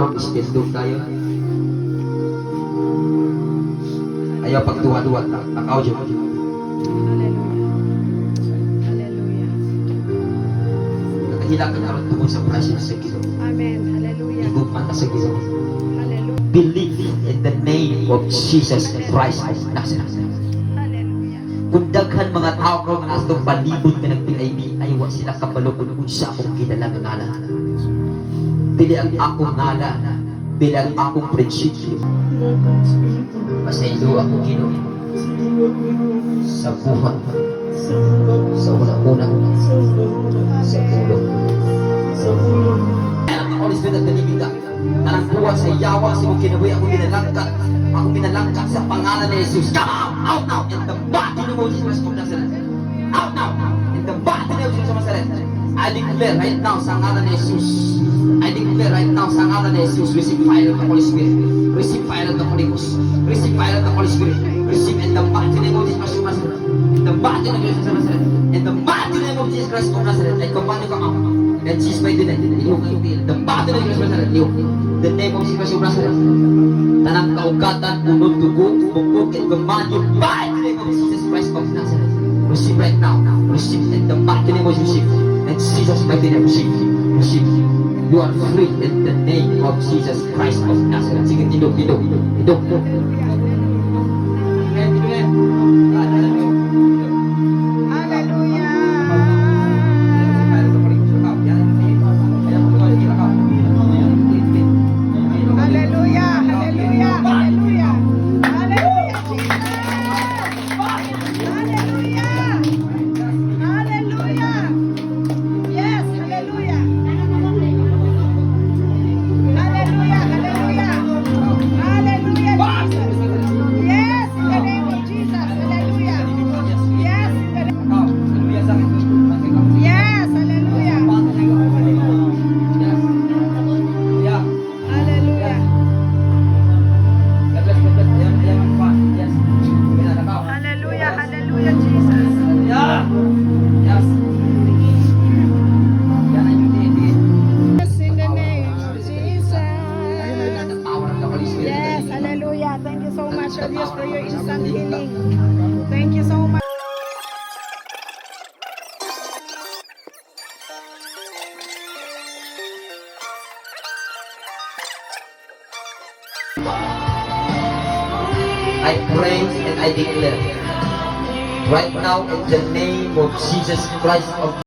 Karon istindog tayo. Ayaw pagduwa-duwa. Takaw dyan. Hallelujah. Hallelujah. Nakahila ka karon tungod sa presence sa Ginoo. Amen. Hallelujah. Igugma ta sa Ginoo. Hallelujah. Believe in the name of Jesus Christ of Nazareth. Hallelujah. Kung daghan mga tao karon nga nasa atong palibot nga nagpilay ay wa sila kabalo kung unsa akong kilala nga ngalan. Dili ang akong ngalan, dili ang akong prinsipyo. Pasaylo ako, Ginoo, sa buhat, sa una-una, sa pulong. Ang Holy Spirit at the God. Tanang buhat sa yawa sa imong kinabuhi, ako binalangkat. Ako binalangkat sa pangalan ni Jesus. Come out! Out now! In the mighty name of Jesus Christ of Nazareth. Out now! In the mighty name of Jesus of Nazareth. I declare right now sa ngalan ni Jesus. I declare right now sa ngalan ni Jesus. Receive fire of the Holy Spirit. Receive fire of the Holy Ghost. Receive fire of the Holy Spirit. Receive in the mighty name of Jesus Christ of Nazareth. In the mighty name of Jesus of Nazareth. In the mighty name of Jesus Christ of Nazareth. I command you, come out. And Jesus mighty name. In the mighty name of Jesus Christ of Nazareth. In the name of Jesus Christ of Nazareth. Tanang kaugatan, unod, dugo, bukog, and command you by the name of Jesus Christ of Nazareth. Receive right now. Receive in the mighty name of Jesus. And Jesus mighty name. Receive. Receive. You are free in the name of Jesus Christ of Nazareth. Sige, tindog, tindog, tindog. Hallelujah. Hallelujah. Hallelujah. Hallelujah. Hallelujah, Jesus. Hallelujah. Hallelujah. Yes, hallelujah. Hallelujah. Hallelujah. Hallelujah, Jesus. Yes, in the name of Jesus. Hallelujah. Yes, in the name. Yes, hallelujah. Hallelujah. Hallelujah. Hallelujah, Jesus. Yes, in the name of Jesus. Yes, hallelujah. Thank you so much, oh Dios, for your instant healing. Thank you so much. I pray and I declare right now in the name of Jesus Christ of